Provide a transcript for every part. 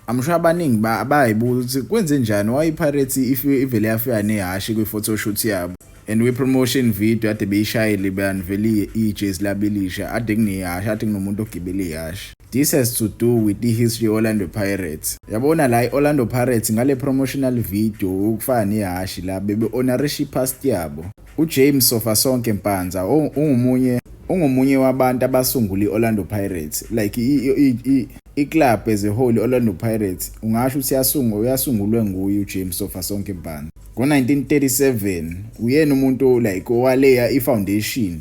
I'm sure abaningi bayayibuza ukuthi kwenze njani, why iPirates if ivele yafika nehhashi kwi-photoshoot yabo and kwi-promotion video ade beyishayile, beyanivele ijezi labo elisha ade kunehhashi, ade kunomuntu ogibele ihhashi. This has to do with the history Orlando Pirates. Yabona la, i-Orlando Pirates ngale promotional video ukufana nehhashi la bebe honorisha i-past yabo. UJames Sofasonke Mpanza ungomunye wabantu abasungula i-Orlando Pirates, like i-club as a whole. I-Orlando Pirates ungasho ukuthi yasungulwe nguye uJames Sofasonke Mpanza ngo-1937. Uyena umuntu like owaleya i-foundation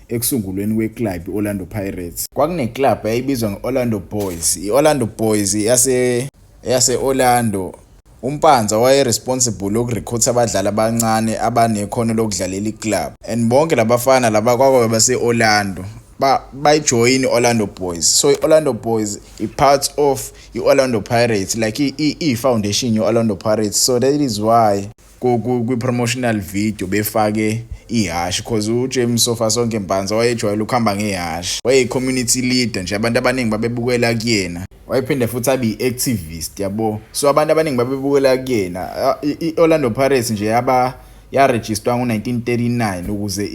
ekusungulweni kweclub i-Orlando Pirates. Kwakune-club eyayibizwa nge-Orlando Boys, i-Orlando Boys yase Orlando. UMpanza waye-responsible yokurecruit abadlali abancane abanekhono lokudlalela iclub, and bonke labafana laba kwakube base-Orlando, bayijoyina i-Orlando Boys. So i-Orlando Boys i-part of i-Orlando Pirates, like i-foundation ye-Orlando Pirates. So that is why kwi-promotional video befake ihhashi, because uJames Sofasonke Mpanza wayejwayele ukuhamba ngehhashi, wayeyi-community leader nje, abantu abaningi babebukela kuyena. Wayephinde futhi abe i-activist, yabo, so abantu abaningi babebukela kuyena. I-Orlando Pirates nje yaba yarejistwa ngo-1939 ukuze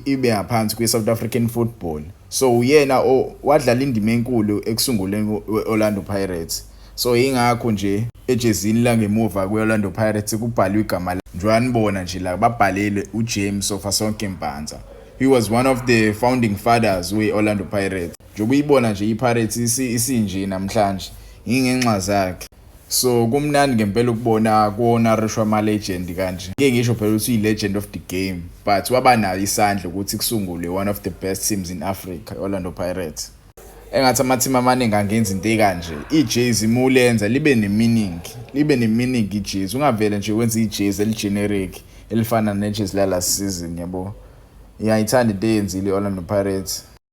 ibe ngaphansi kwe-South African football. So uyena wadlala indima enkulu ekusunguleni kwe-Orlando Pirates. So yingakho nje ejezini langemuva kwe-Orlando Pirates kubhalwe igama, njengoba nibona nje la, babhalele uJames Sofasonke Mpanza. He was one of the founding fathers we-Orlando Pirates. Njengoba uyibona nje i-Pirates isinje namhlanje, ingenxa zakhe. So kumnandi ngempela ukubona kuhonorishwa ama-legend kanje. Ngeke ngisho phela ukuthi uyi-legend of the game, but waba nayo isandla ukuthi kusungulwe one of the best teams in Africa, i-Orlando Pirates. Engathi ama-team amaningi angenza into ekanje. Ijezi mulenza libe ne-meaning, libe ne-meaning ijezi, ungavele nje wenze ijezi eli-generic elifana nejezi la last season, yabo. Ngiyayithanda into eyenzile i-Orlando Pirates.